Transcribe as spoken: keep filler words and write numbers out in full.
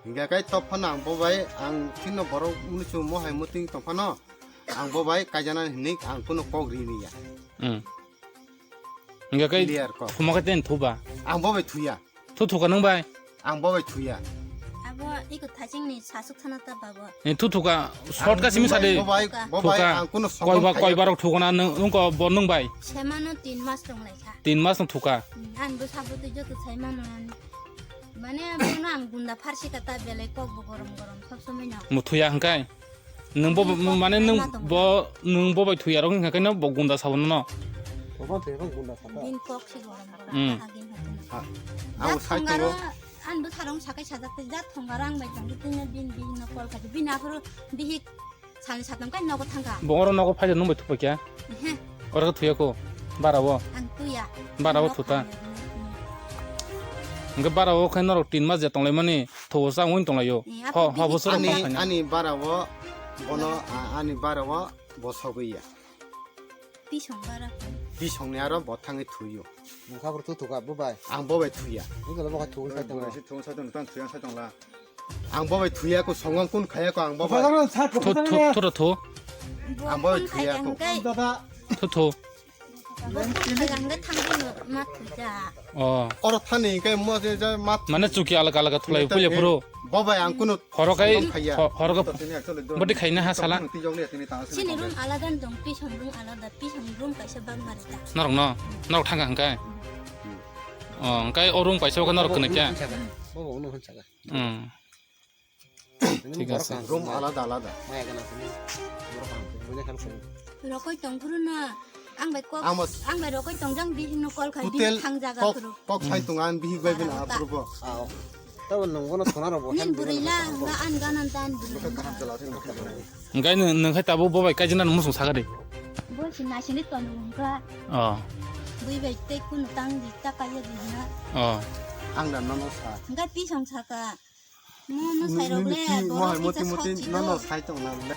Hingke kai topha nang bo bai ang chino borok munuchu mohai muting topha no. Ang bo bai kaijana hinik ang kuno kok ri niya. Hmm. Hingke kai clear kok. Thuma kai ten thuba. Ang bo bai thuya. Thu thuka nung bai. Ang bo bai thuya. Abo iko thaching ni sasuk thana ta babo. Ni thu thuka short ka simi sade. Bo bai, bo bai thuka. Ang kuno koi ba, songkon koi khaya. Barok thuka na nung, nung ko bo nung bai. Semano tin mas tong lai kha. Tin mas tong thuka. Hmm, ang bo sabo tu joto sai mano ang. Mane abo no ang gunda pharsi kata belai kok bo gorom gorom sob somoi no. Mu thuya hingkai. Nwng bo, nwng mane nwng bo, nwng bo bai thuya rok wngkha khe no bo gunda sabo no. Obo thwi rok gunda sabo. Bini kok si gorom gorom. Hmm. Kahagin hagin. Ha. Jat ang sai thongaro, tongo. Ang bo sarong sakai sajak tei jat thongaro ang bai tongdi tini bini bihik no call khaidi. Bini aphuru bihik sani satam kai nogo thangkha. Bo oro nogo phai nwng bai thupai kya? Ehe. Oro khe thuya ko. Bara o. Ang thuya. Bara o thuta. Hingke bara o khe norok tin mas je tonglaimani thogo chang wng tonglaio. Eh, ho, ho bosor ani, ani bara o bono, a, ani bara o bo sogwi ya. Pisong bara. Pisong ni aro bo thangwi thuyo. Mukha bor thu thuka bo bai. Ang bo bai thuya. Ni kalo bo kha thuwi sai tongla. Thuwi sai tong, tang thuya sai tongla. Ang bo bai thuya ko songwang kun khaya ko ang bo bai. Tho, tho, tho, tho. Ang bo bai thuya ko. Dada. Tho, tho. Bo kun khaya hingke thangwi ma thuya. Oh. Oro thani hingke mo je, je mat. Mane chuki alaka alaka thulai puya phuru. Bo bai ang kuno horo kai songwang khaya. Ho-, horo kai bodi khaina ha sala. Chini room alada dong, pisong room alada, pisong room kaisa bang mari ta. Norok no, norok thangka hingke. Oh, hingke o room kaisa o norok kene kya? Bo bo no hansa ga. Hmm. Thik ase. Room alada alada. Maya gana sini. Borok ang buine khan sini. Rokoi tong phuru no. Ang bai kok, ang bai rokoi tong jang bihik no call khai bihik thang jaga phuru. Kok sai tong ang bihik bai bin aprubo. Aw. Tabo nungbo no thona robo. Nin buri la nga an ganan tan buri. Hingke nwng, nwng khai tabuk bo bai kaijana musung sakari. Bo si nasini tong wngkha. Oh. Bui bai tei kunu tang di ta kaiya di na. Oh. Ang dan no sa. Hingke pisong saka. Mo, mo sai rok le, borok mohai moti moti no no sai tong na le.